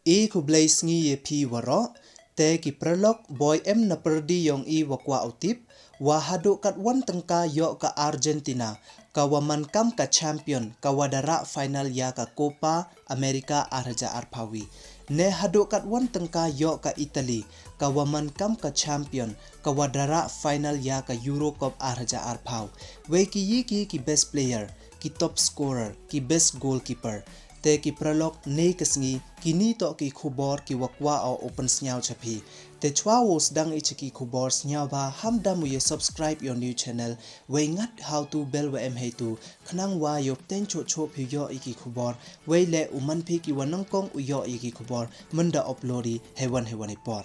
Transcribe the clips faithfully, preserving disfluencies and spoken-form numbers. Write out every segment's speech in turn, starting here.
I khublei sngi ya phi waroh, te ki paralok, boi em na pyrdi yong i wa kwah u tip, wa haduh katwon tyngka yoh ka Argentina, ka wa man kam ka champion, ka wa da rah final ya ka Copa America ar hajar arphaw wi. Ne haduh katwon tyngka yoh ka Italy, ka wa man kam ka champion, ka wa da rah final ya ka Euro Cup ar hajar arphaw. Wei ki yi ki ki best player, ki top scorer, ki best goalkeeper. Te ki paralok, ne ka sngi, kini toh ki khubor ki wa kwah o u pynsngew cha phi. Te chwa wow sdang i cha ki khubor, sngewbha ham da mu ya subscribe yow new channel, wei ngat haw tu bell wa em heitu, khnang wa yow pteng choh choh phi yoh i ki khubor, wei le u man phi ki wa nyngkong u yoh i ki khubor mynda upload i heiwon heiwon i por.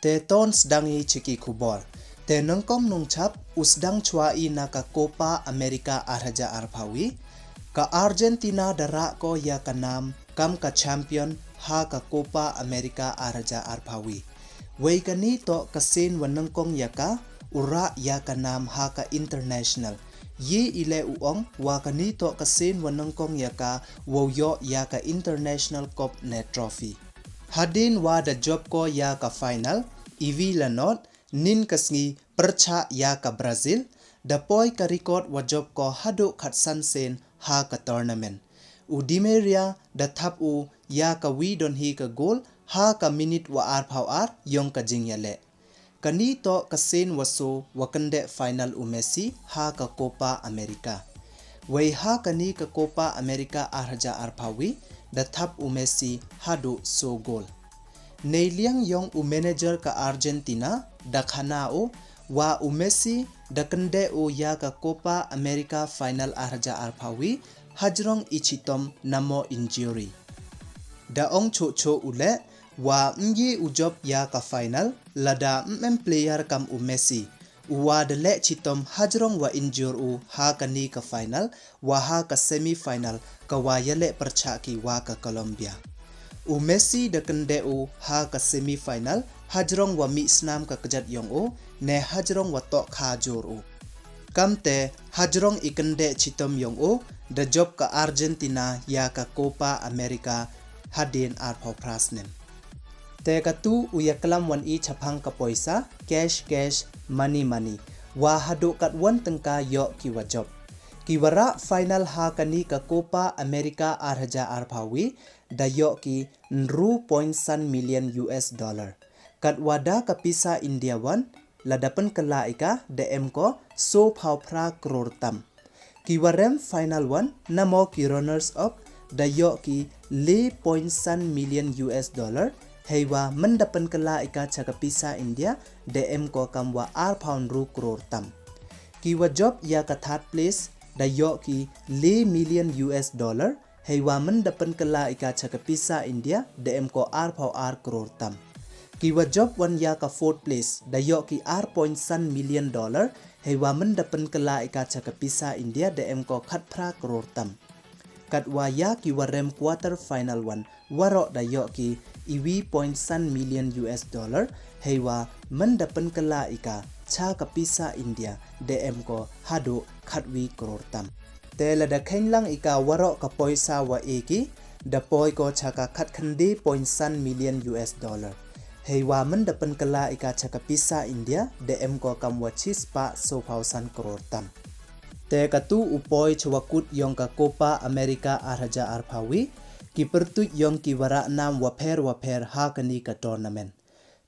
Te ton sdang i cha ki khubor. Te nyngkong nongchap, u sdang chwa i na ka Copa America ar hajar arphaw wi. Ka Argentina da rah ko ya ka nam kam ka champion ha ka Copa America ar hajar arphaw wi. Wei kani toh ka sien wa nyngkong ya ka u rah ya ka nam ha ka international. Yi i le u ong wa kani toh ka sien wa nyngkong ya ka wow yoh ya ka international cup ne trophy. Hadien wa da jop ko ya ka final, i wi la not, nin ka sngi pyrchah ya ka Brazil, da poi ka record wa jop ko haduh khatsan sien ha ka tournament. U Di Maria da thap u ya ka wi don hi ka goal ha ka minute wa arphaw ar yong ka jingyaleh. Kani toh ka sien wa so wa kyndeh final u Messi ha ka Copa America. Wei ha kani ka Copa America ar hajar arphaw wi, da thap u Messi haduh so goal. Neiliang yong u manager ka Argentina, da khana u wa u Messi da kyndeh u ya ka Copa America final ar hajar arphaw wi hajrong i chitom namo injury. Da ong choh choh u le wa mye u jop ya ka final lada mem player kam u Messi, u wa da leh chitom hajrong wa injure u ha kani ka final, wa ha ka semi final ka wa yaleh pyrchah ki wa ka Colombia. U Messi da kyndeh u ha ka semi final hajrong wa mih snam ka kjat yong u, ne hajrong wa toh kha jur u. Kamte hajrong i kyndeh chitom yong u, da jop ka Argentina ya ka Copa America hadien arphaw phra snem. Te katu u ya klam wan i chaphang ka poisa, cash cash, money money, wa haduh katwon tyngka yoh ki wa jop. Ki wa rah final ha kani ka Copa America ar hajar arphaw wi, da yoh ki ynru point san million U S dollar. Katwa da ka pisa India wan, lada pynkylla i ka, da em ko so phaw phra crore tam. Ki wa rem final wan, namo ki runners up, da yoh ki le point san million U S dollar, heiwa mynda pynkylla i ka cha ka pisa India, da em ko kam wa arphaw ynru crore tam. Ki wa jop ya ka third place, da yoh ki le million U S dollar, heiwa mynda pynkylla i ka cha ka pisa India, da em ko arphaw ar crore tam. Ki wa jop wan ya ka fourth place, da yoh ki ar point san million dollar, heiwa mynda pynkylla i ka cha ka pisa India, da em ko khatphra crore tam. Katwa ya ki wa rem quarter final wan, waroh da yoh ki i wi point san million U S dollar, heiwa mynda pynkylla i ka cha ka pisa India, da em ko haduh khatwi crore tam. Te lada khein lang i ka waroh ka poisa wa e ki, da poi ko cha ka khatkhyndai point san million U S dollar. Heiwa mynda pynkylla i ka cha ka pisa India, da em ko kam wa chispah so phaw san crore tam. Te katu u poi chwa kut yong ka Copa America ar hajar arphaw wi, ki pyrtuit yong ki wa rah nam wa pher wa pher ha kani ka tournament.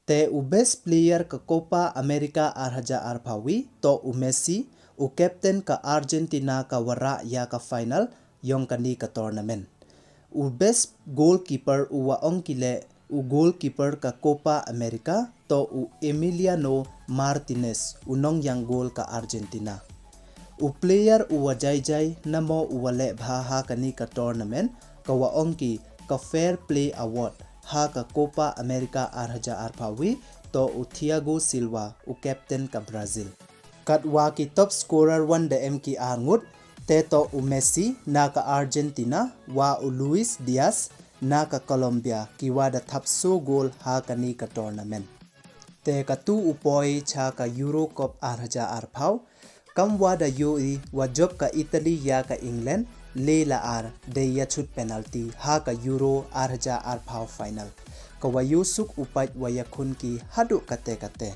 Te u best player ka Copa America ar hajar arphaw wi, toh u Messi, u captain ka Argentina ka wa rah ya ka final yong kani ka tournament. U best goalkeeper u wa ong ki le u goalkeeper ka Copa America, toh u Emiliano Martinez, u nongyang goal ka Argentina. U player u wa jai jai namo u wa leh bha ha kani ka tournament, ka wa ong ki ka Fair Play Award ha ka Copa America ar hajar arphaw wi, toh u Thiago Silva, u captain ka Brazil. Katwa ki top scorer wan da em ki ar ngut, te toh u Messi na ka Argentina, wa u Luis Diaz na ka Colombia, ki wa da thap so goal ha kani ka tournament. Te katu u poi cha ka Euro Cup ar hajar arphaw, kam wa da yoh i wa jop ka Italy ya ka England, le la ar dei ya chut penalty ha ka Euro ar hajar arphaw final. Ka wa yoh suk u pait wa yakhun ki haduh kate kate.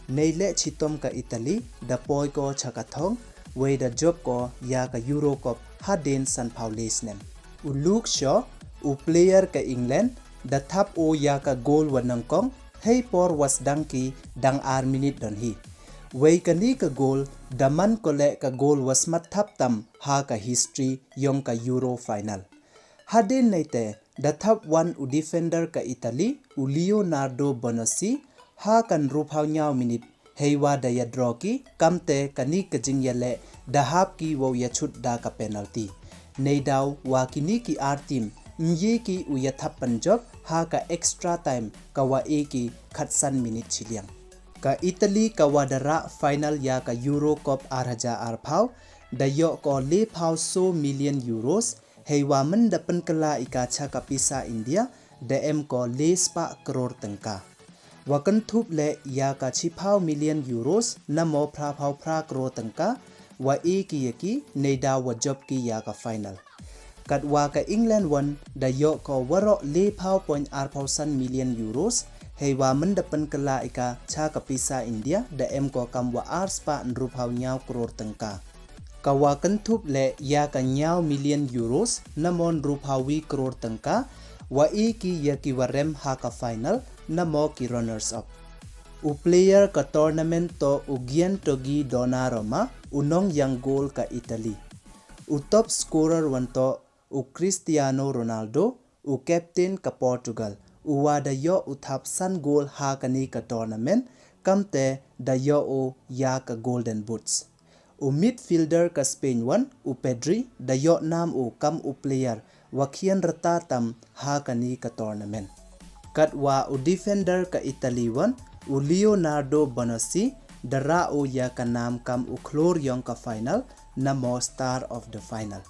Nei leh chitom ka Italy, da poi ko cha ka thong, wei da jop ko ya ka Euro Cup hadien sanphaw le snem. U Luke Shaw, u player ka England, da thap o ya ka goal wa nyngkong, hei por wa sdang ki dang ar minit don hi. Wei kani ka goal, da man ko leh ka goal wa smat thap tam ha ka history yong ka Euro final. Hadien neite, da thap wan u defender ka Italy, u Leonardo Bonucci, ha ka ynruphaw ynñiaw minit, hei wa da ya draw ki, kamte kani ka jingyaleh, da hap ki wow ya chut da ka penalty. Neidaw wa kini ki ar team, ym ye ki u ya thap pynjop, ha ka extra time, ka wa e ki khatsan minit chiliang. Ka Italy ka wa da rah final ya ka Euro Cup ar hajar arphaw, da yoh ko lephaw so million euros, hei wa mynda pynkylla i ka cha ka pisa India, da em ko le spah crore tyngka. Wa kynthup leh ya ka chiphaw million euros, namo phraphaw phra crore tyngka, wa e ki ya ki, neidaw wa jop ki ya ka final. Kat wa ka England wan, da yoh ko waroh lephaw point arphaw san million euros, hei wa mynda pynkylla i ka cha ka pisa India, da em ko kam wa ar spah ynruphaw ynñiaw crore tyngka. Ka wa kynthup leh ya ka ynñiaw million euros, namo ynruphaw wi crore tyngka, wa e ki ya ki wa rem ha ka final, namo ki runners up. U player ka tournament toh u Gianluigi Donnarumma, u nongyang goal ka Italy. U top scorer wan toh u Cristiano Ronaldo, u captain ka Portugal, u wa da yoh u thap san goal ha kani ka tournament, kamte da yoh u ya ka Golden Boots. U midfielder ka Spain wan, u Pedri, da yoh nam u kam u player wa khian rta tam ha kani ka tournament. Kat wa u defender ka Italy wan, u Leonardo Bonucci, da rah u ya ka nam kam u khlur yong ka final, namo star of the final.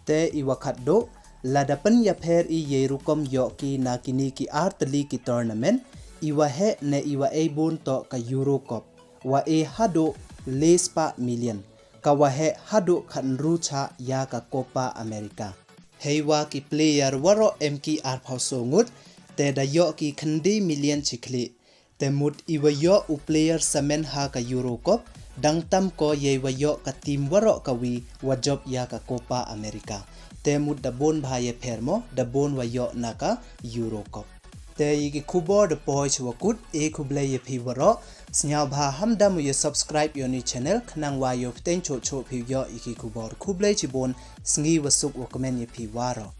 Te i wa khatduh, lada pynyapher i yei rukom yoh ki na kini ki ar tylli ki tournament, i wa heh ne i wa ei bun toh ka Euro Cup, wa e haduh le spah million, ka wa heh haduh khatynru chah ya ka Copa America. Hei wa ki player waroh em ki arphaw so ngut, te da yoh ki khyndai million chikhlieh. Te mut i wa yoh u player samen ha ka Euro Cup, dang tam ko yei wa yoh ka team waroh kawi wa jop ya ka Copa America. Te mut da bun bha ya pher mo, da bun wa yoh na ka Euro Cup. Te ya ki khubor da poi chi wa kut, e khublei ya phi waroh, sñiaw bha ham da mu ya subscribe ya u ni channel, khnang wa yoh pteng choh choh phi yoh ya ki khubor. Khublei chibun, sngi wa suk wa kmen ya phi waroh.